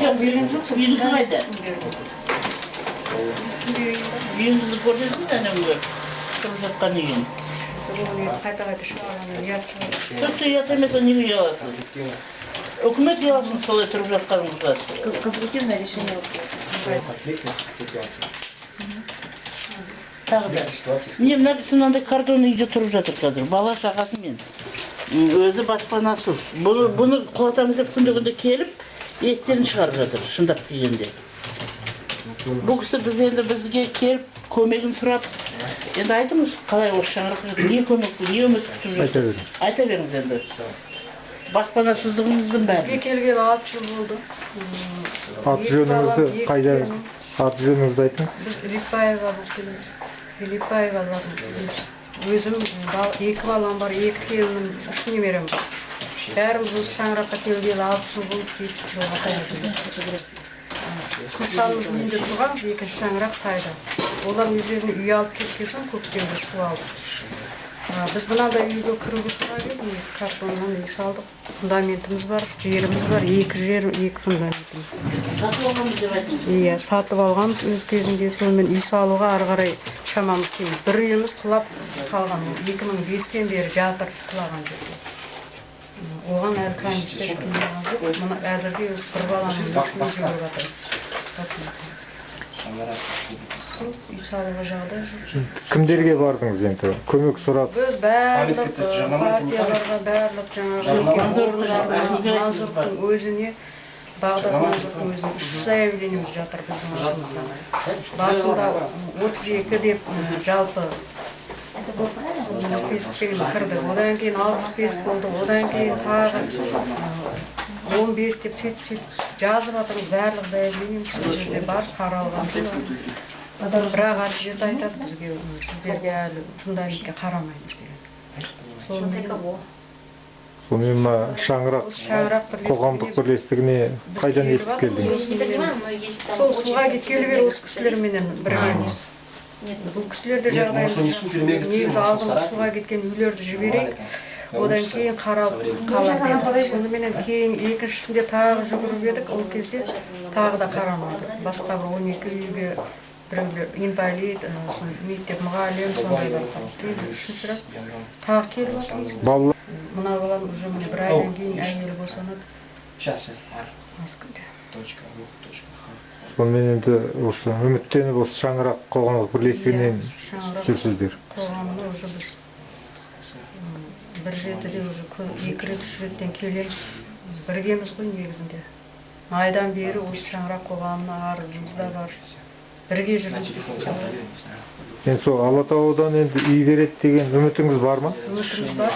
Жоқ, Берген жоқ. Үйіңіз қайда? Берді. Кімге үйім бар? Үйіңізді көрсетіңіз, анауға тұрып жатқан үйін. Сол оны қайта қайта шығарғаннан ұят шығар. Тіпті ұят емес, неге ұяласыз? Үкімет ұялсын солай тұрып жатқаныңызға. Конструктивное решение вопроса. Конфликтных ситуаций. Тағы да. Ситуаций. Міне, мына кісі мынандай картон үйде тұрып жатыр қазір, бала шағасымен. Өзі баспанасыз. Бұны құлатамыз деп күнде күнде келіп, естерін шығарып жатыр, шындап келгенде. Бұл кісі біз енді бізге келіп, көмегін сұрап, енді айтыңыз, қалай осы шаңырақ не көмек, не үміт күтіп Айта жүрсіз? беріңіз. Айта беріңіз енді. Баспанасыздығыңыздың Бізге бәрін. келгелі 6 жыл болды. Аты Екі балам, жөніңізді екі қайда, келінім. аты жөніңізді айтыңыз. Біз Липаева болып келеміз. Липаевалардың. Өзім екі балам бар, екі келінім, үш немерем бар. Бәріміз осы шаңыраққа келгелі 6 жыл болды, 7 жылға таяды. Туысқанымыз үйінде тұрғанбыз, екінші шаңырақ сайда. Олар өздеріне үй алып кеткен соң, көктемде су алды. Біз мынандай үйге кіруге тура келді, міне, картоннан үй салдық. Фундаментіміз бар, жеріміз бар, екі жер, екі фундаментіміз. Сатып алғанбыз деп айтыңыз. Иә, сатып алғанбыз өз кезінде, сонымен үй салуға ары қарай шамамыз келмейді. Бір үйіміз құлап қалған, 2005-тен бері жатыр құлаған жерде. Оған әлі комиссия ешкім болған жоқ. Мына әзірге бір баланың үстіне жүгіріп жатырмыз. Сол үй салуға жағдай жоқ. Кімдерге бардыңыз енді көмек сұрап? Біз барлық Памятка жарнама, это не партияларға, барлық жаңағы Жарнама. органдарына, Манзуровтың өзіне, Бағдат Манзуровтың өзіне үш заявлениеміз жатыр біздің атымыздан. Басында 32 деп жалпы списокпен кірді, одан кейін 65 болды, одан кейін тағы 15 деп, сөйтіп сөйтіп жазып жатырмыз. Барлық заявлениеміз сол жерде бар, қаралған. Бірақ ответ айтады бізге: «Сіздерге әлі фундаментке қарамаймыз», — деген. Сонымен Сонымен мына шаңырақ осы шаңырақ қоғамдық бірлестігіне бірлестігіне біз қайдан келіп естіп жатырмыз. келдіңіз? Не понимаю, но есть там Сол очень суға кеткелі бері осы кісілерменен біргеміз. Бұл кісілер де Нет, может, жағдайымыз они су жүрмегі негізі алдыңғы суға кеткен үйлерді жіберейік, одан кейін қаралып қалар деді. Соныменен кейін екіншісінде тағы жүгіріп едік, ол кезде тағы да қарамады. Басқа бір 12 үйге біреулер инвалид, сол мектеп мұғалім, сондайлар. Кейін үшінші рет тағы келіп жатырмыз. Балалар Мына балам уже, міне, бір айдан кейін әйелі босанады. Сейчас, сейчас. Р. Аз күнде. Точка, рух, точка, х. Сонымен енді осы үміттеніп, осы шаңырақ қоғамдық бірлестігінен Иә, шаңырақ жүрсіздер. қоғамына уже біз бір жетіде уже екі рет, үш реттен келеміз, біргеміз ғой негізінде. Айдан бері осы шаңырақ қоғамына арызымыз да бар, бірге На жүрміз телефон десек сам те болады. проверь, не знаю. Енді сол Алатаудан енді үй береді деген үмітіңіз бар ма? Үмітіміз бар.